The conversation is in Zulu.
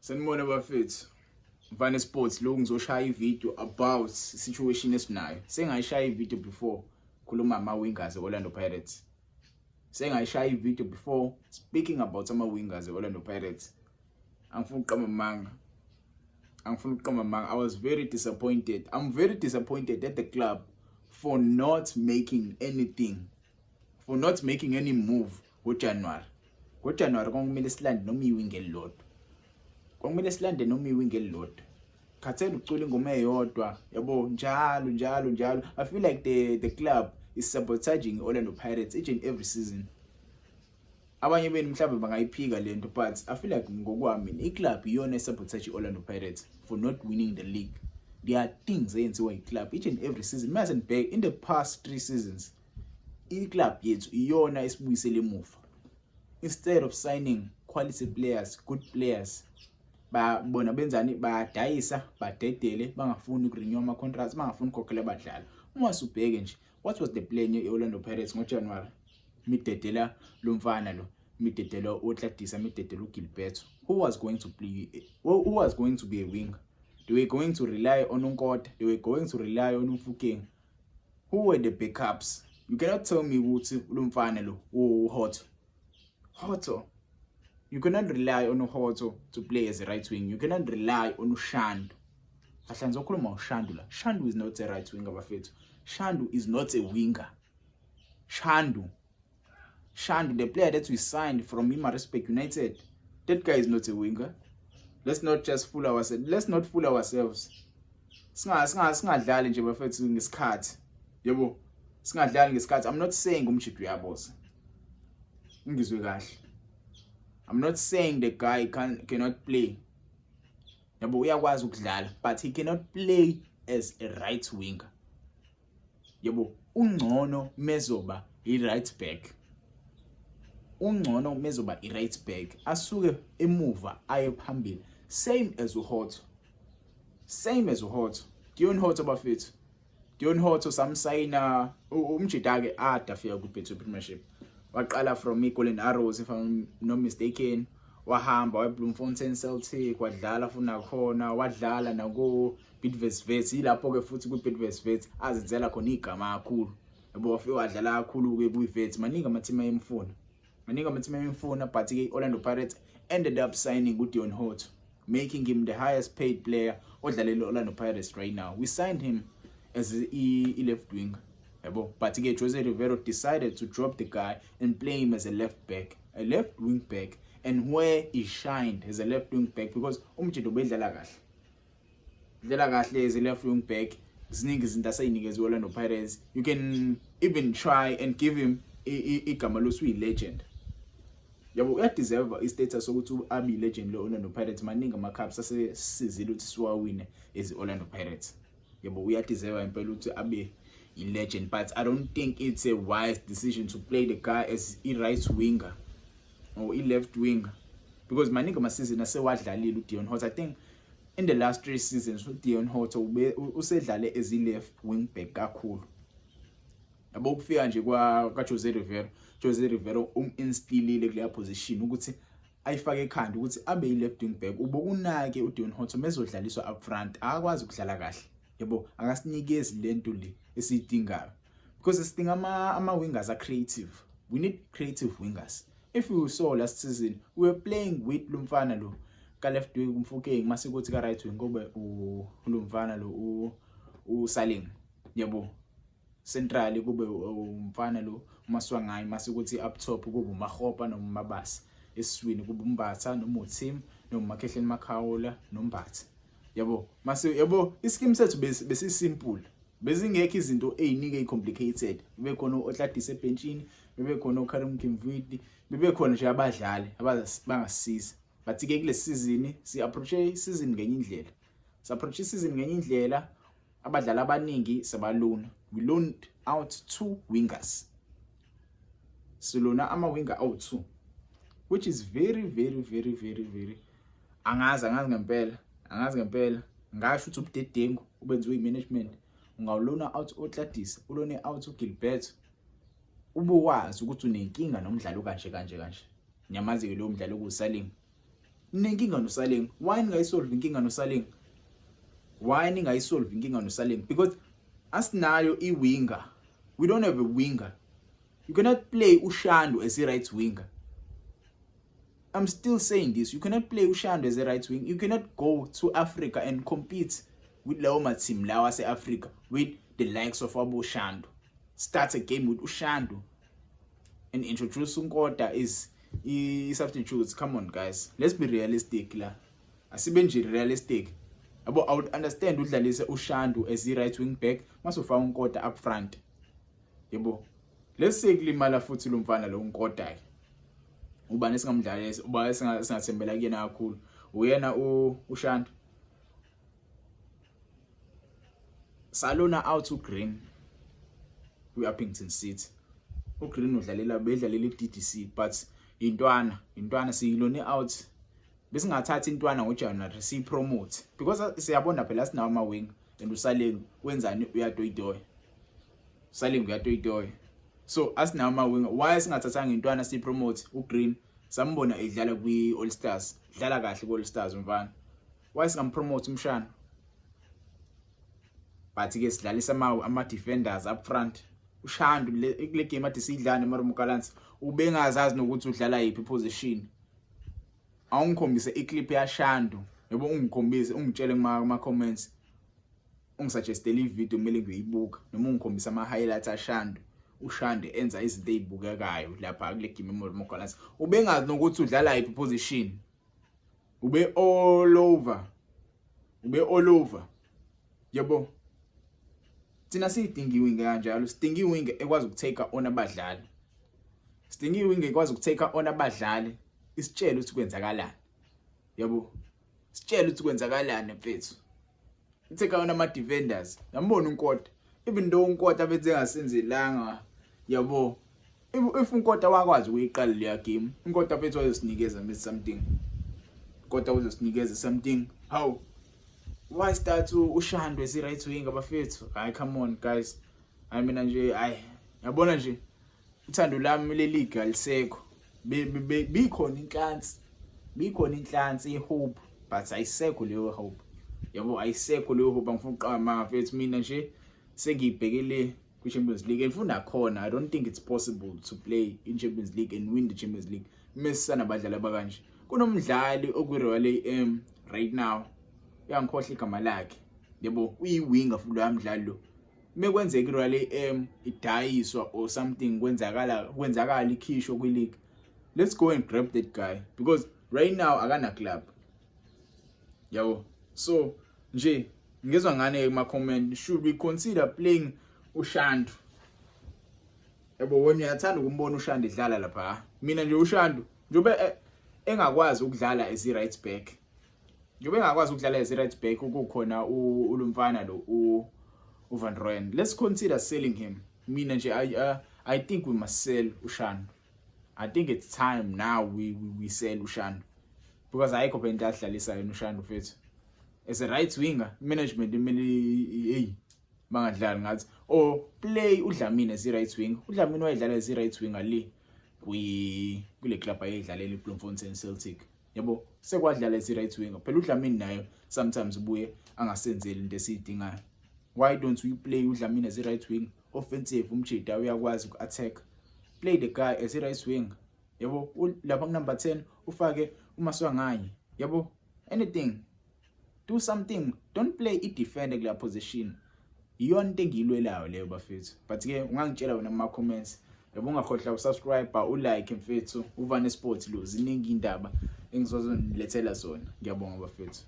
Sanibona bafethu. Mfana Sports lo ngizoshaya ivideo about situation esinayo. Sengayishaya ivideo before khuluma ama wingers eOrlando Pirates. Sengayishaya ivideo before speaking about ama wingers eOrlando Pirates. Angifuni ukuqamba amanga. Angifuni ukuqamba amanga. I was very disappointed. I'm very disappointed at the club for not making anything, for not making any move ngoJanuary. NgoJanuary kwakumele silande noma iwing elilodwa. Kwakumele silande noma iwing elilodwa. Khathele ucula ingoma eyodwa, yabo, njalo njalo njalo. I feel like the club is sabotaging Orlando Pirates each and every season. Abanye benu mhlawumbe bangayiphika lento, but I feel like ngokwami i-club iyona esabotage i-Orlando Pirates for not winning the league. There are things eyenziwa i-club each and every season. Mase nibheke in the past 3 seasons, i-club yethu iyona esibuyisele emuva. Instead of signing quality players, good players, ba bona benzani? Bayadayisa, badedele, bangafuni ukurenew ama contracts, bangafuni ukukhokhela abadlali. Uma usubheke nje, what was the plan ye-Orlando Pirates ngoJanuary? Midedela lo mfana lo, midedela uOtladisa, midedela uGilberto. Who was going to play? Who was going to be a winger? They were going to rely on uNkota, they were going to rely on uMofokeng. Who were the backups? You cannot tell me ukuthi lo mfana lo, uHotto, Hotto, you cannot rely on uHotto to play as a right wing. You cannot rely on uShandu. Kahle, ngizokhuluma uShandu la. Shandu is not a right winger, bafethu. Shandu is not a winger. Shandu, Shandu, the player that we signed from Maritzburg United, that guy is not a winger. Let's not just fool ourselves. Let's not fool ourselves. Singadlali nje bafethu ngesikhathi. Yebo. Singadlali ngesikhathi. I'm not saying umjita uyaboza. Ngizwe kahle. I'm not saying the guy cannot play. Yabo, uyakwazi ukudlala, but he cannot play as a right winger. Yebo, ungcono mezoba i-right back. Ungcono mezoba i-right back, asuke emuva aye phambili, same as uHotto, same as uHotto, Deon Hotto bafethu. Deon Hotto samsayina umjita ke ada fika ku-Betway Premiership. Waqala from i-Golden Arrows, if I'm not mistaken, wahamba wa Bloemfontein Celtic, wadlala futhi nakhona, wadlala naku Bidvest Wits. Yilapho ke futhi ku Bidvest Wits azenzela khona igama kakhulu, yabo. Wafika wadlala kakhulu ke kwi-Wits. Maningi ama-team ayemfuna, maningi ama-team ayemfuna, but ke Orlando Pirates ended up signing uDeon Hotto, making him the highest paid player odlalela Orlando Pirates right now. We signed him as a left winger, yabo, but ke Jose Rivero decided to drop the guy and play him as a left back, a left wing back, and where he shined as a left wing back, because umjita ubedlala kahle, dlala kahle as a left wing back. Ziningi izinto asayinikezwe Orlando Pirates. You can even try and give him igama lokuthi uyi-legend, yabo. Uyadeserve i-status sokuthi abe i-legend lo Orlando Pirates. Maningi ama-cups asesizile ukuthi siwawine as Orlando Pirates, yabo. Uyadeserve impela ukuthi abe i-legend, but I don't think it's a wise decision to play the guy as i-right winger or i-left winger, because maningi ama-season asewadlalile uDeon Hotto. I think in the last 3 seasons uDeon Hotto usedlale as i-left wing back kakhulu, yabo. Ukufika nje kwa kaJose Rivero, Jose Rivero uminstillile kuleya position ukuthi ayifake ekhanda ukuthi abe i-left wing back. Ubokunake uDeon Hotto mezodlaliswa up front, akakwazi ukudlala kahle, yabo. Akasinikezi lento le esiyidingayo, because sidinga ama wingers are creative. We need creative wingers. If you saw last season, we were playing with lumfana lo ka left wing, uMofokeng, mase kuthi ka right wing kube ulumfana lo uSaleng, yabo. Centrally kube umfana lo uMaswanganyi, mase kuthi up top kube uMakgopa noma uMabasa, esiswini kube uMbatha noma uTim noma uMakhehleni Makhaula noMbatha, yabo. Mase, yabo, ischeme sethu besi simple, bezingekho izinto eziningi ezicomplicated. Bebe khona uOtladisa ebenchini, bebe khona uKarim Kimvuidi, bebe khona nje abadlali abangasisiza, but ke kule season si approach season ngenye indlela, si approach season ngenye indlela. Abadlali abaningi sabalona. We loaned out two wingers, silona ama winger awu2, which is very very very very very, angazi, angazi ngempela, angazi ngempela. Ngasho ukuthi ubudedengu obenziwe i-management. Ungawulona out Otladisa, ulone out uGilbert, ubukwazi ukuthi unenkinga nomdlalo kanje kanje kanje. Ngiyamazi ke lowo mdlalo kuSaleng. Ninenkinga noSaleng. Why ningayisolve inkinga noSaleng? Why ningayisolve inkinga noSaleng? Because asinayo i-winger. We don't have a winger. You cannot play uShandu as a right winger. I'm still saying this. You cannot play uShandu as a right wing. You cannot go to Africa and compete with lawo ma-team lawa ase-Africa with the likes of abo Shandu. Start a game with uShandu and introduce uNkota is i-substitutes. Come on guys, let's be realistic la. Asibe nje realistic. Yabo, I would understand udlalise uShandu as i-right wing back masufaka uNkota up front. Yebo. Let's say kulimala futhi lo mfana lo uNkota ke. Ubani esingamdlalisa, ubani esingathembela kuyena kakhulu? Uyena uShandu. Salona out uGreen kwi-Upington City. UGreen udlalela bedlalela i-DDC but intwana siyilone out. Besingathatha intwana ngoJanuary siyipromote because siyabona phela sinawo ama wing and uSaleng wenzani, uyatoyitoya. USaleng uyatoyitoya. So asinawo ama wing, why singathathanga intwana siyipromote? uGreen sambona edlala kwi All Stars, dlala kahle ku All Stars umfana. Why singampromote umshana? But ke sidlalisa ama defenders up front. uShandu kule game ade siyidlala neMarumo Gallants ubengazazi nokuthi udlala yiphi position. Awungikhombise iclip yaShandu, yebo, ungikhombise, ungitshele kuma comments, ungisuggestele ivideo kumele ngiyoyibuka noma ungikhombise ama highlights aShandu. uShandu enza izinto ezibukekayo lapha kule game eMarumo Gallants, ubengazi nokuthi udlala yiphi position. Ube all over, ube all over, yebo. Thina siyidinga iwing kanjalo, sidinga iwing ekwazi ukutake on abadlali, sidinga iwing ekwazi ukutake on abadlali, isitshele ukuthi kwenzakalani, yabo, sitshele ukuthi kwenzakalani mfethu, itake on ama defenders. Yambona uNkota, even though uNkota bethe engasenzelanga, yabo, if uNkota wakwazi ukuyiqala leya game, uNkota mfethu wayosinikeza mfethu something, kodwa uzosinikeza something. How, why start uShandu as right wing abafethu? Hayi, come on guys, hayi, mina nje, hayi, yabona nje uthando lami le league alisekho. Bikhona inhlansi, bikhona inhlansi ihope, but ayisekho leyo hope, yabo, ayisekho leyo hope. Angifuni ukuqamba mfethu, mina nje sengiyibhekele kwi-Champions League and futhi nakhona I don't think it's possible to play in Champions League and win the Champions League mesisana abadlali abakanje. Kunomdlali okwi-Royal AM right now, uyangikhohlwa igama lakhe, yebo, uyi-winger futhi loya mdlali lo. Mekwenzeka i-Royal AM idayiswa or something, kwenzakala ikhishwa kwi-league, let's go and grab that guy because right now akana club, yabo. So nje ngizwa ngane kuma comment, should we consider playing uShandu? Yabo, wena uyathanda ukumbona uShandu edlala lapha. Mina nje uShandu njengoba engakwazi ukudlala as i right back, njengoba engakwazi ukudlala as i right back, ukukhona ulumfana lo uVan Rooyen, let's consider selling him. Mina nje I think we must sell uShandu. I think it's time now we sell uShandu because ayikho phela into adlalisa yena uShandu mfethu as a right winger. Management imele, hey, bangadlali ngathi or play uDlamini as i right winger. uDlamini wayedlala as i right winger le kwi kule club ayedlalela iBloemfontein Celtic, yabo, sekwadlala as i right winger phela uDlamini nayo. Sometimes ubuye angasenzeli into esiyidingayo. Why don't we play uDlamini as i right wing offensive? Umjida uyakwazi uku-attack. Play the guy as i right wing, yabo, lapha ku number 10 ufake uMaswanganyi, yabo. Anything, do something, don't play i-defender kula position. Iyona into engiyilwelayo leyo bafethu, but ke ungangitshela wena kuma comments, yabo. Ungakhohlwa usubscribe, ulike mfethu. Uvane Sports lo, ziningi indaba engizozonilethela zona. Ngiyabonga bafethu.